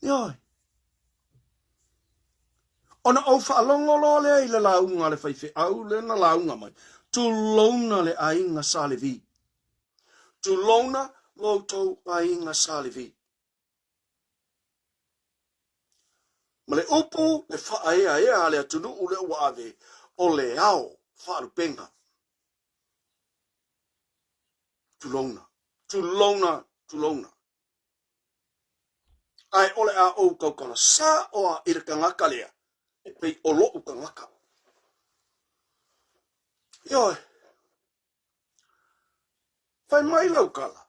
Ioe. Ona ou faalogo loa lea i le lauga a le faifeau lea na lauga mai, tulouna le aiga Sa Levi. Tulouna lo outou aiga Sa Levi. Ma le upu le faaeaea a le atunuu lea ua ave, o le ao faalupega. Tulouna, tulouna, tulouna. Ae o le a ou tautala sa'o a i le tagata lea e pei o lo'u tagata. Ioe. Fai mai lau tala.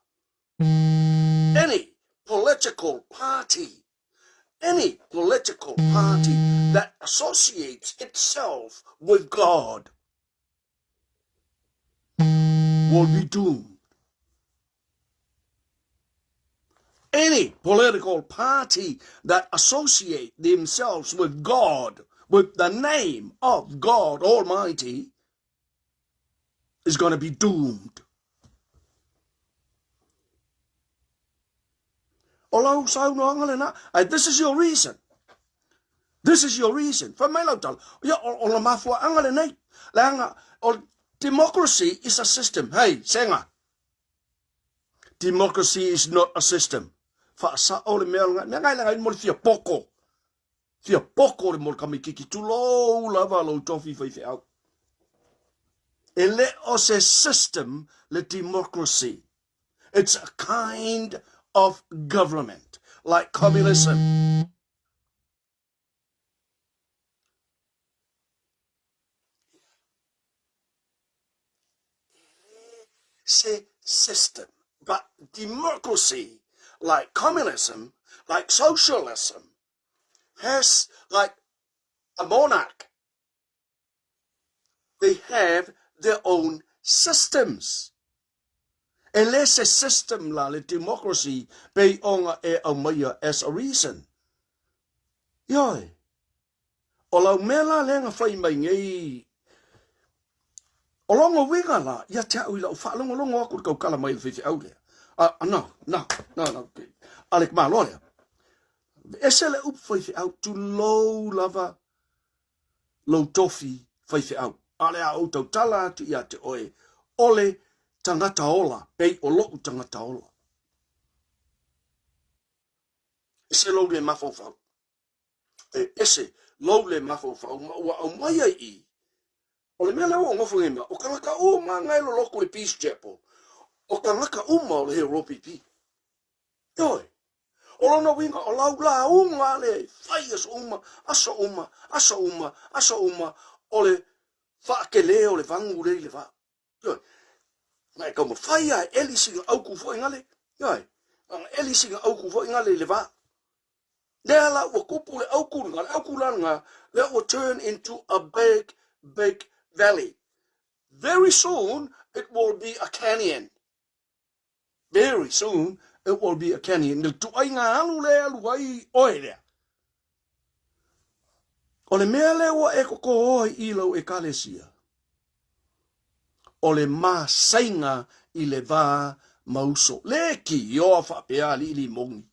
Any political party, any political party that associates itself with God will be doomed. Any political party that associate themselves with God, with the name of God Almighty, is going to be doomed. O lau saunoaga lena, and this is your reason. This is your reason. Fai mai lau tala, ia, o, o la mafuaaga lenei. Leaga, o democracy is a system. Hey, Senga. Democracy is not a system. Faasao le mea lena. Mea ngai langa mo le fia poko. Fia poko le mo le kamikiki. Tulou lava lou tofi faifeau. E le o se system le democracy. It's a kind of government, like communism. Se system. But democracy, like communism, like socialism, has like a monarch. They have their own systems. E le se system la le democracy pei ona e aumaia as a reason. Ioe. O lau mea la lea na fai mai nei, o lona uiga la, ia te au i lau faalogologo atu i le tautala mai a le faifeau lea. A, no, no, no, no, a le tamaloa lea. Ese le upu faifeau, tulou lava lou tofi faifeau. A o le a ou tautala atu ia te oe, o le tagata ola, pei o lo'u tagata ola. Ese lou le mafaufau. E ese lou le mafaufau ma ua aumai ai i. O le mea lea ua ou nofo nei ma, o tagata uma na e loloto i le Peace Chapel, o tagata uma o le Heuropipi. Ioe. O lona uiga, o lau lauga lea e fai aso uma, aso uma, aso uma, aso uma, o le faatele o le vagu lea i le va. Ioe. Na e taumafai a e eli sina auku foi gale. Ioe. Na eli sina auku foi gale i le va. Lea la ua tupu le auku lena, le auku la lena, lea ua turn into a big, big valley. Very soon, it will be a canyon. Very soon it will be a canyon. Le tuaiga alu lea e alu ai oe lea. O le mea lea ua e koko ai i lau ekalesia, o le masaiga i le va ma uso. Le kioa faapea alii limogi.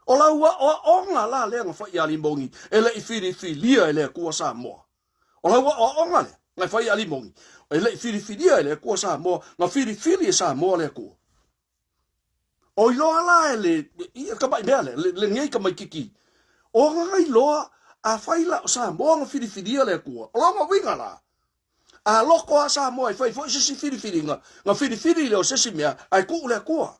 O lau aoaoga la lea na fai ia Limogi e le i filifilia e le Atua Samoa. O lau aoaoga lea na fai ia Limogi e le i filifilia e le Atua Samoa, na filifili e Samoa le Atua. O iloa la e le i tamai mea lea, lenei tamaititi, o nga iloa a fai la o Samoa na filifilia le Atua. O lona uiga la, a loko a Samoa e fai foi se isi filifiliga, na filifili lea o se isi mea ae tuu le Atua.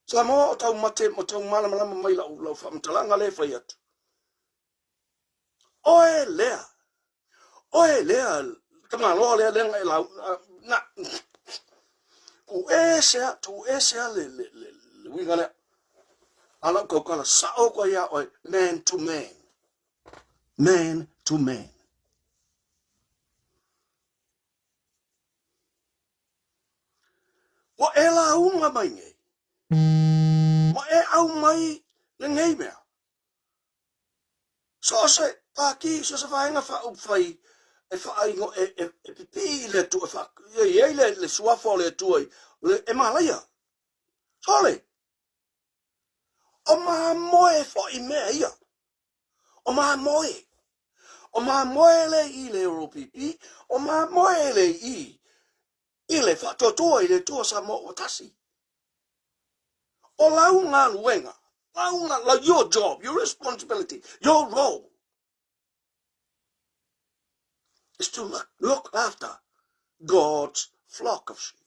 Samoa o tau mate o tau malamalama mai lau, lau faamatalaga lea e fai atu. Oe lea, oe lea, tamaloa lea lea na e lau, na, tu ese a, tu ese a le, le, le, le uiga lea. A lau tautala sao koe ia oe, man to man. Man to man. Ua e lauga mai nei, ua e ʻau mai lenei mea. So o se pākī, so o se vaega faaupufai e faaigo, e, e, e pipii i le Atua, e, faa, e i ai le, le suafa o le Atua i, le, e malaia. Sole! O mamoe foi mea ia. O mamoe. O mamoe le i le OPP, o mamoe le i i le Faatuatua i le Atua Samoa ua tasi. O lau galuega, lau, lau, your job, your responsibility, your role is to look, look after God's flock of sheep.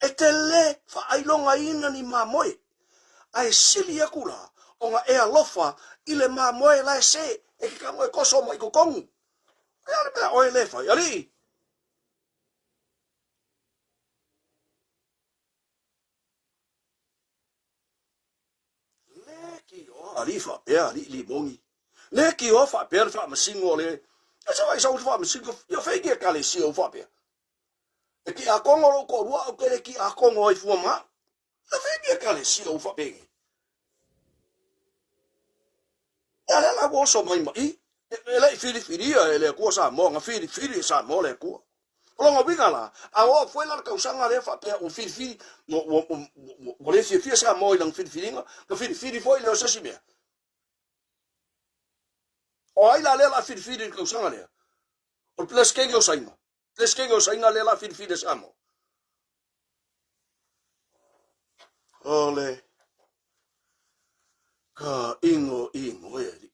E te le faailogaina ni mamoe, ae sili aku la ona e alofa i le mamoe la e se e ke kago e koso mai kokogu. E ale mea oe le fai, alii. Le kioa alii faapea alii limogi. Le kioa faapea le faamasino o le E se vai sau le faamasino ia fei ni ekalesia u faapea. E kiakono lou toalua au te le kiakono ai fua ma au. Ia fei ni ekalesia u faapea. Ia lea la ua oso mai ma i. E le i filifilia e le Atua Samoa, na filifili e Samoa le Atua. O lona uiga la, a oo foi la le tausaga lea faapea ua filifili, ua, ua, ua, ua le fiafia Samoa i lana filifiliga, na filifili foi lea o se isi mea. O ai la lea la filifili i le tausaga lea? O le Peresetene o Saina. Peresetene o Saina lea la filifili e Samoa. O le ka ingo ingo e alii.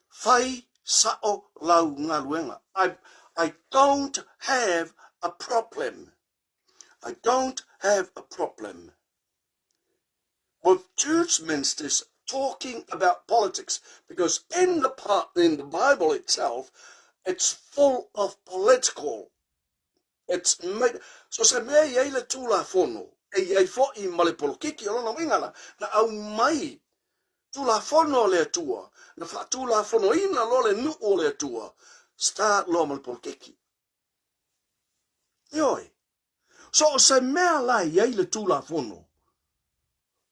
Fai sao lau galuega. I, I don't have a problem. I don't have a problem with church ministers talking about politics because in the part in the Bible itself, it's full of political. It's made, so se mea i ai le Tulafono, e i ai fo'i ma le polokiki, o lona uiga la, na aumai Tulafono a le Atua, na faatulafonoina loa le nu'u o le Atua, start loa ma le polokiki. Ioe. So o se mea la e i ai le Tulafono,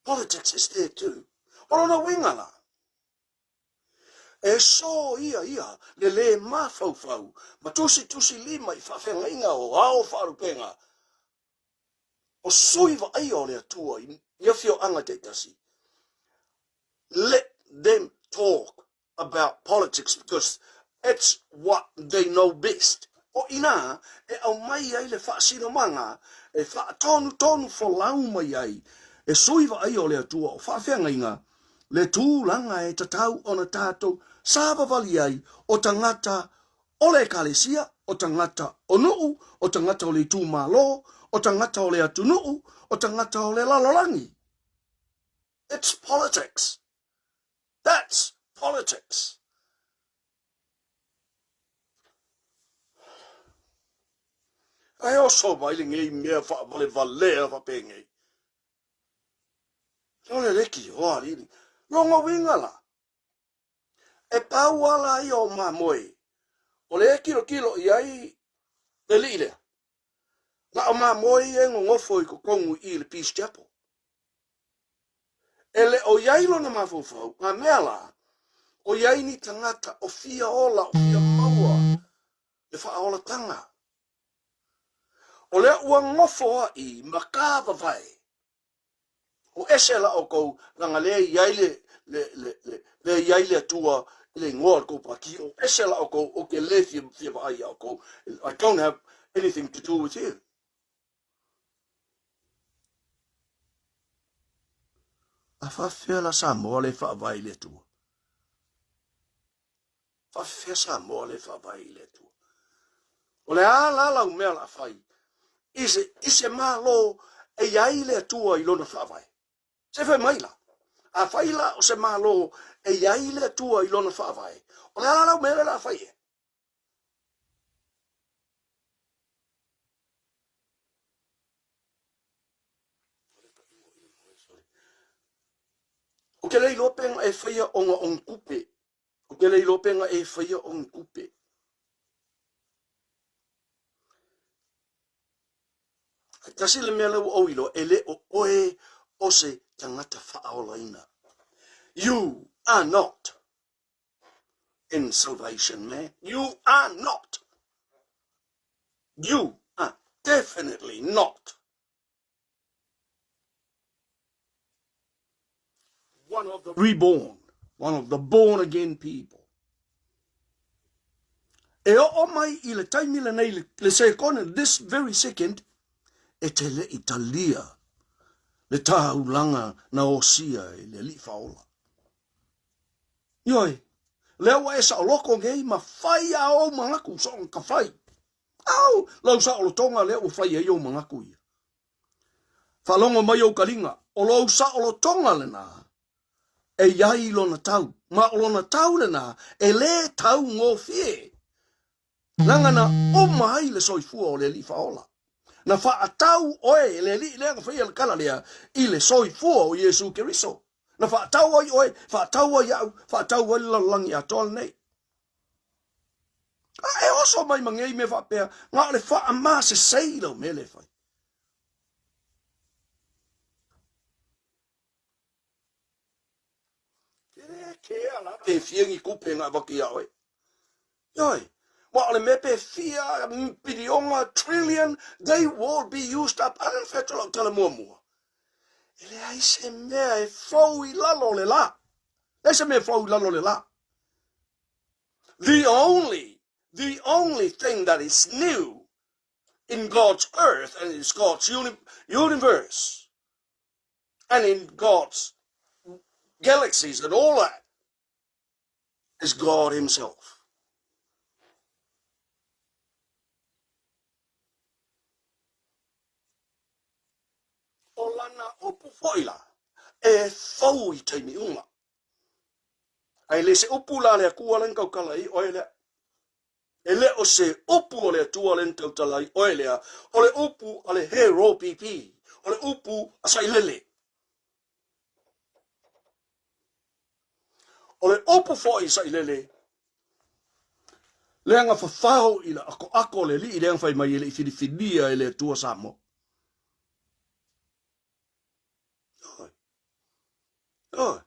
politics is there too. O lona uiga la, E soia ia le lē mafaufau ma tusitusi lima i faafeagaiga o ao faalupega o sui vaaia o le Atua i afioaga taitasi. Let them talk about politics because it's what they know best. O inā e aumai ai le faasinomaga e faatonutonu folau mai ai e sui vaaia o le Atua o faafeagaiga le tulaga e tatau ona tatou savavali ai o tagata o le Ekalesia, o tagata o nu'u, o tagata o le itumalo, o tagata o le atunuu, o tagata o le lalolagi. It's politics. That's politics. Ae oso mai lenei mea faavalevalea faapenei. O le leki o alii. Lona uiga la, e pau ala ia o mamoe, o lea e kilokilo i ai le alii lea, na o mamoe ia e nonofo i totonu i i le Peace Chapel. E le o i ai lona mafaufau, a mea la, o i ai ni tagata o fia ola, o fia maua le faaolatanga. O lea ua nofo aʻi ma ka vavae. O ese la oukou laga lea i ai le, le, le, le, lea i ai le Atua i le igoa o le kou pākī. O ese la oukou, ou te le fia, fia vaai iā oukou. I don't have anything to do with you. A faafefea la Samoa le faavae i le Atua? Faafefea Samoa le faavae i le Atua? O le a la lau mea la fai i se, i se Malo e i ai le Atua i lona faavae? Se fai mai la. A fai la o se Malo e i ai le Atua i lona faavae, o le a la lau mea la fai e? Ou te le iloa pe na e faia ona o ni tupe. Ou te le iloa pe na e faia o ni tupe. Ae tasi le mea lea ua ou iloa, e le o oe o se tagata faaolaina. You are not in salvation, man. You are not. You are definitely not one of the reborn, one of the born again people. E oo mai i le taimi lenei, le sekone, this very second, e te le i talia le taulaga na osia e le Alii Faaola. Ioe, lea ua e saoloko nei ma fai a ou manatu soona ka fai. Au, lau saolotoga lea ua fai ai ou manatu ia. Faalogo mai ou kaliga, o lou saolotoga lena e i ai lona tau, ma o lona tau lena e lē taugofie. Leaga na uma ai le soifua o le Alii Faaola. Na faatau oe e le Alii lea na faia le tala lea i le soifua o Iesu Keriso. Na faatau ai oe, faatau ai au, faatau ai le lalolagi atoa lenei. A e oso mai ma nei mea faapea, na o le faamasesei lau mea lea e fai. Ke kea la pe fia ni tupe na avatu ia oe. Ioe, wa o le mea pe fia piliona, trillion, they will be used up. A na fai atu lau tala muamua. E leai se mea e fou i lalo o le la. Leai se mea e fou i lalo o le la. The only, the only thing that is new in God's earth and in God's uni universe and in God's galaxies and all that is God Himself. O lana upu foi la, e fou i taimi uma. Ae le se upu la le Atua lea na tautala ai oe lea. E le o se upu o le Atua lea na tautala ai oe lea, o le upu a le Hero PP, o le upu a Sailele. O le upu foi Sailele, lea na fafao i le akoako o le alii lea na fai mai e le i filifilia e le Atua Samoa. Oi. Oi.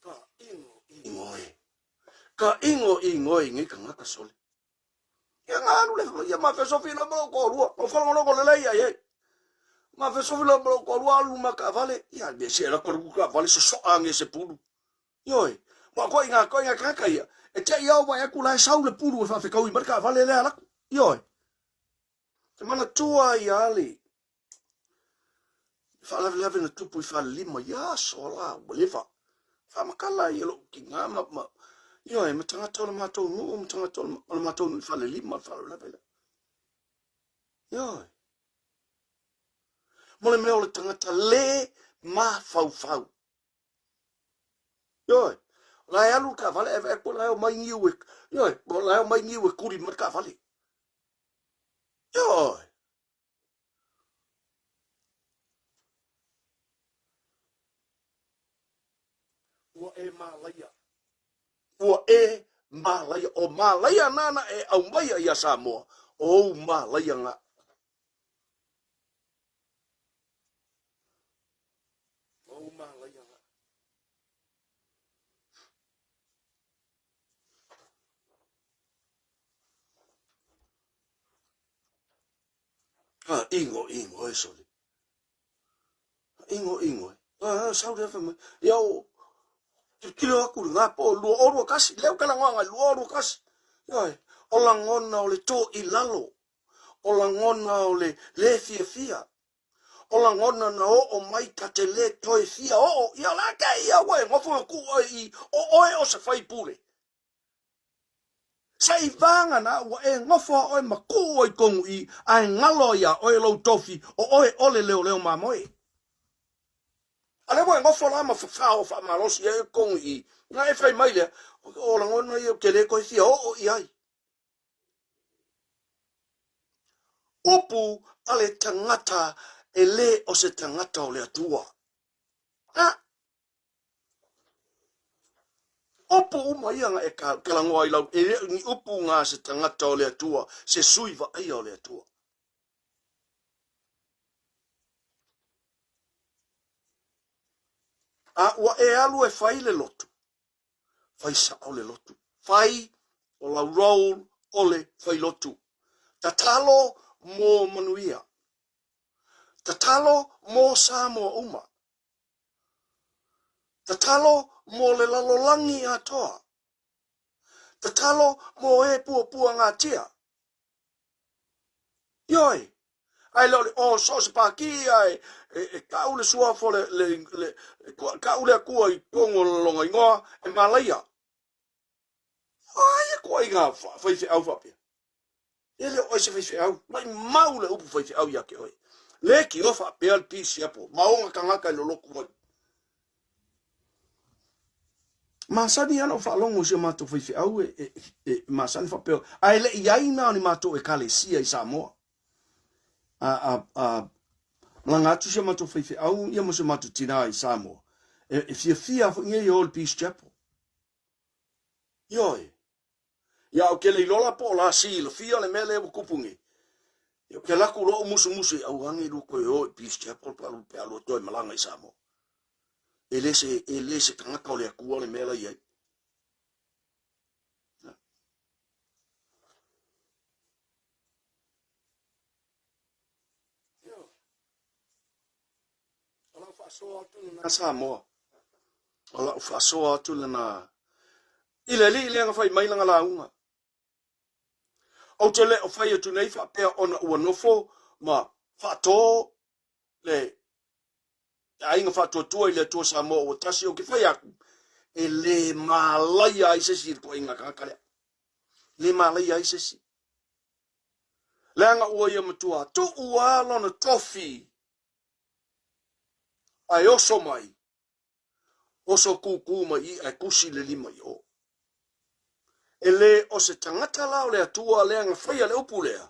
Ka ingo ingo e. Ka ingo ingo e nei tagata sole. Ia nga alu le ia ma fesofi la mo ko lua. O whalongolongo le lei ai e. Ma fesofi la mo ko lua alu ma ka vale. Ia me se la ko ka vale so so ange se pulu. Ioe. Ua koe ngā koe ngā kāka ia. E te i au vai aku la e sau le pulu e whawhekau i marika vale lea laku. Ioe. Te manatua ai a Ali. Whaalavelave na tupu i whalelima. Ia aso la, ua le wha. Whamakala i lou ki ngā ma, ma. Ioe, ma tangata o le mātou nuu, ma tangata o le mātou nuu i whalelima, whaalavelave la. Ioe. Mo le mea o le tangata le mafaufau. Ioe, o la e alu le taavale ae vaai atu o la e omai niu e, ioe, o la e omai niu e kuli mai le taavale. Ioe. Ua e mālaia. Ua e mālaia. O mālaia nāna e aumaia iā Samoa, o ou mālaia ngā. Ou mālaia ngā. Ka ingo ingo e sole. Ka ingo ingo e. Ah, sau lea fai mai. Ia o, tilotilo aku i ngā po, lua o lua kasi, lea o kala ngoanga, lua o lua kasi. Ioe, o lagona o le tō i lalo, o lagona o le lē fiafia, o lagona na oo mai ta te lē toe fia oo, ia la ke ia ua e nofo ma kuʻu oe i o oe o se faipule. Se i vāgana ua e nofo a oe ma kuʻu oe i konu i, a e ngalo ai iā oe lou tofi o oe o le leoleo mamoe. A lea ua e nofo la ma fafao faamalosi ai konu i, na e fai mai lea, o lagona ia ou te lē toe fia oo i ai. Upu a le tagata e lē o se tagata o le Atua. A! Upu uma ia na e kalagoa ai lau, e le o ni upu ngā se tagata o le Atua, se sui vaaia o le Atua. A ua e alu e fai le lotu. Fai sa'o le lotu. Fai o lau role o le fai lotu. Tatalo mo manuia. Tatalo mo Samoa uma. Tatalo mo le lalolagi atoa. Tatalo mo e puapuagatia. Ioe, ae le o le o so o se pākī ae e, e kau le suafa le, le, le, kau le Atua i totonu o lona igoa e malaia. Ai e koaiga faifeau faapea. E le o oe se faifeau. Maimau le upu faifeau ia te oe. Le tio faapea le pisi apo. Ma ona tagata i lolotu ai. Masani lava ona ou faalogo i si o matou faifeau e, e, e masani faapea, ae le i ai na o ni matou ekalesia i Samoa. A, a, a malaga atu si o matou faifeau ia ma si o matou tinā i Samoa, e, e fiafia foi nei e o i le Peace Chapel. Ioe. Ia ou te le iloa la po o la silafia le mea lea ua tupu nei. Ia ou te alu atu loa ou musumusu i aua ne i lua toe o i Peace Chapel pe a pe a lua toe malaga i Samoa. E le se, e le se tagata o le Atua le mea la i ai. O lau faasoa atu lena Samoa. O lau faasoa atu lena i le alii lea na fai mai lana lauga. Ou te le o fai atu nei faapea ona ua nofo ma faato le aiga faatuatua i le Atua Samoa ua tasi, ou te fai atu, e le malaia ai se isi i le toaiga tagata lea. Le malaia ai se isi. Leaga ua ia matua tuu lava lona tofi ae oso mai, oso kūkū mai i ae kusi le lima i o. E le o se tagata la o le Atua lea na faia le upu lea,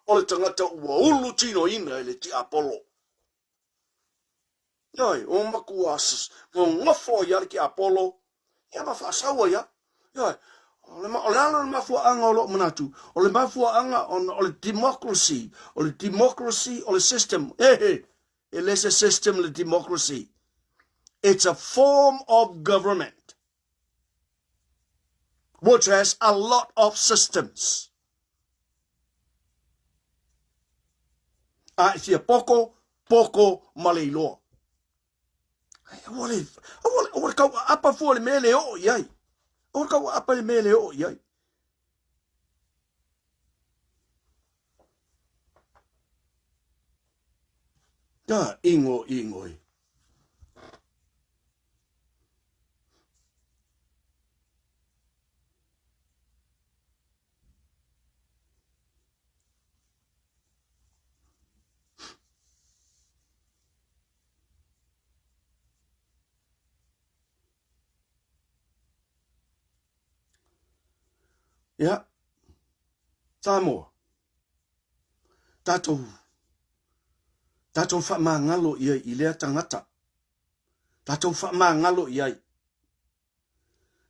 o le tagata ua ulu tinoina e le tiapolo. Ioe, ua matua nonofo ai lava le tiapolo, ia ma faasau ai lava. Ioe, o le, o le a le mafuaaga o lou manatu? O le mafuaaga ona o le democracy, o le democracy o le system. He he, e le se system le democracy. It's a form of government which has a lot of systems. A e fia poko, poko ma le iloa. Aua le, aua le, aua le kau aapa fua le mea le oo i ai. Aua le kau aapa le mea le oo i ai. Ka ingo ingo e. Ia, Samoa, tatou, tatou faamagalo i ai i lea tagata, tatou faamagalo i ai.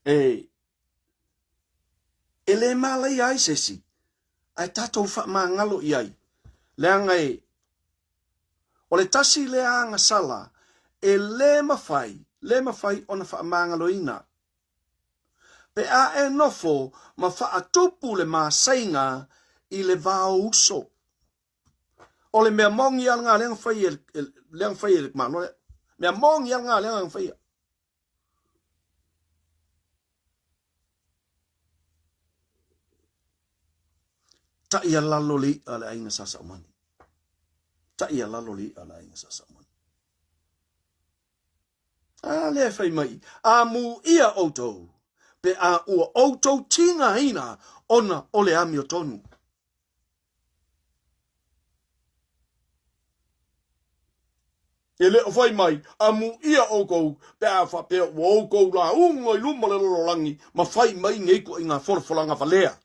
E, e le malaia ai se isi, ae tatou faamagalo i ai, leaga e, o le tasi lea agasala e le mafai, le mafai ona faamagaloina. Pe a e nofo ma faatupu le masaiga i le vao uso. O le mea moni lava lena lea na fai e, lea na fai e le Malo lea. Mea moni lava lena lea na faia. Taʻialalo le iʻa a le aiga Sa Saumani. Taʻialalo le iʻa a le aiga Sa Saumani. A lea e fai mai, amuia ʻoutou, pe a ua ʻoutou tigaina ona o le amiotonu. E le o fai mai, amuia ʻoukou, pe a faapea ua ʻoukou lauga i luma o le lalolagi ma fai mai nei ituaiga folafolaga valea.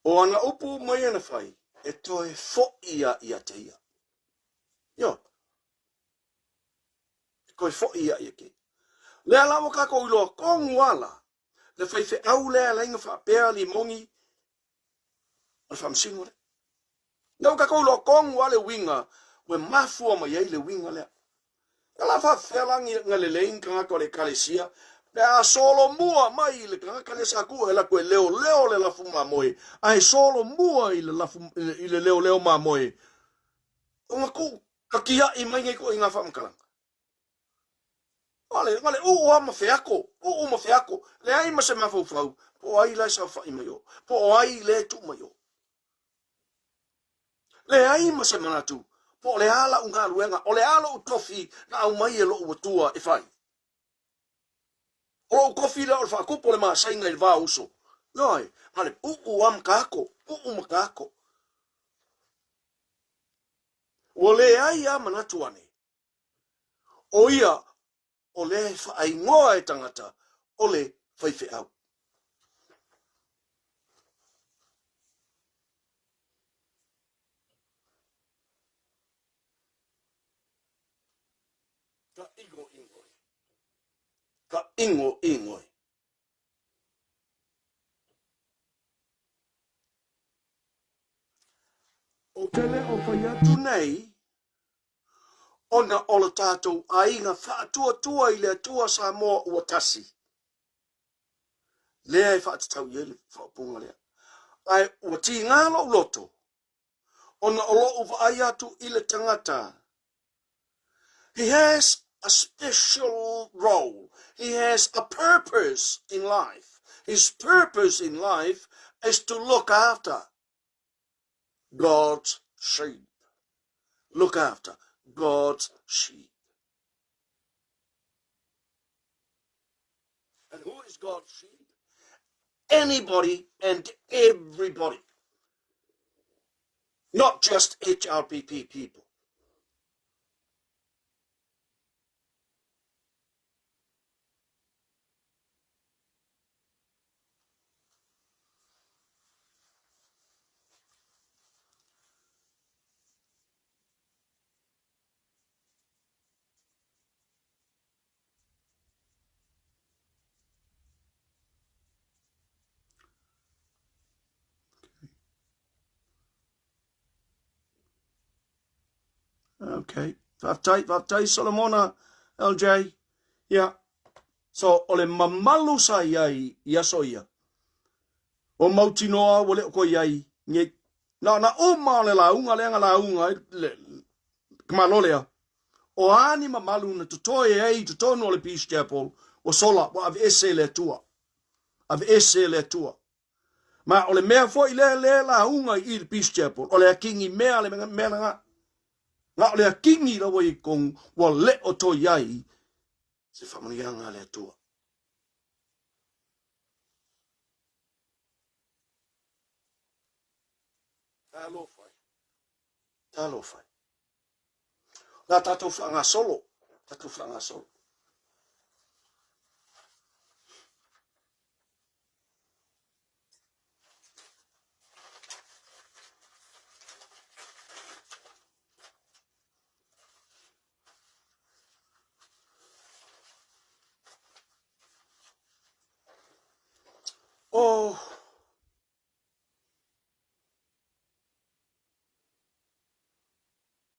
O ana upu uma ia na fai, e toe foʻi ia ia te ia. Ioe. E toe foʻi ia ia te ia. Lea la ua kākou iloa tonu ala le faifeau lea e ala ai ona faapea Limoni. O le faamasino lea. Lea ua tatou iloa tonu lava le uiga ua mafua mai ai le uiga lea. Ia la faafefea la na lelei ni tagata o le Ekalesia pe a solomua mai i le tagata lea sa tuu e latou e leoleo le lafu mamoe, ae solomua i le lafu i le leoleo mamoe ona tuu tatiai mai nei ituaiga faamatalaga. Na o le uu lava ma feako, uu ma feako, leai ma se mafaufau, po o ai la e saofai mai o, po o ai lea e tuu mai o. Leai ma se manatu, po o le a lau galuega, o le a lou tofi na aumai e lou Atua e fai. O lou tofi lea o le faatupu o le masaiga i le va o uso. Ioe, na o le uu lava ma taako, uu ma taako. Ua leai lava manatu ane, O ia o lea e faaigoa e tagata o le faifeau. Ka ingoingoi. Ka ingoingoi. Ou te le o fai atu nei ona o lo tatou aiga faatuatua i le Atua Samoa ua tasi, lea e faatatau i ai le faaupuga lea. Ae ua tiga lou loto ona o lou vaai atu i le tagata. He has a special role. He has a purpose in life. His purpose in life is to look after God's sheep. Look after God's sheep. And who is God's sheep? Anybody and everybody. Not just HRPP people. Okay. Faafetai, faafetai Solomona, LJ. Yeah. So, o le mamalu sa i ai i aso ia, ua mautinoa ua le o toe i ai nei. Na ona uma o le lauga lea na lauga ai le tamaloa lea, o a ni mamalu na totoe ai i totonu o le Peace Chapel, ua sola, ua aveese e le Atua. Aveese e le Atua. Ma o le mea foi lea lea lauga i le Peace Chapel, o le akigi mea le mea lena. Na o le akigi la ua i totonu, ua le o toe i ai se faamanuiaga a le Atua. Talofa e. Talofa e. La tatou faagasolo, tatou faagasolo.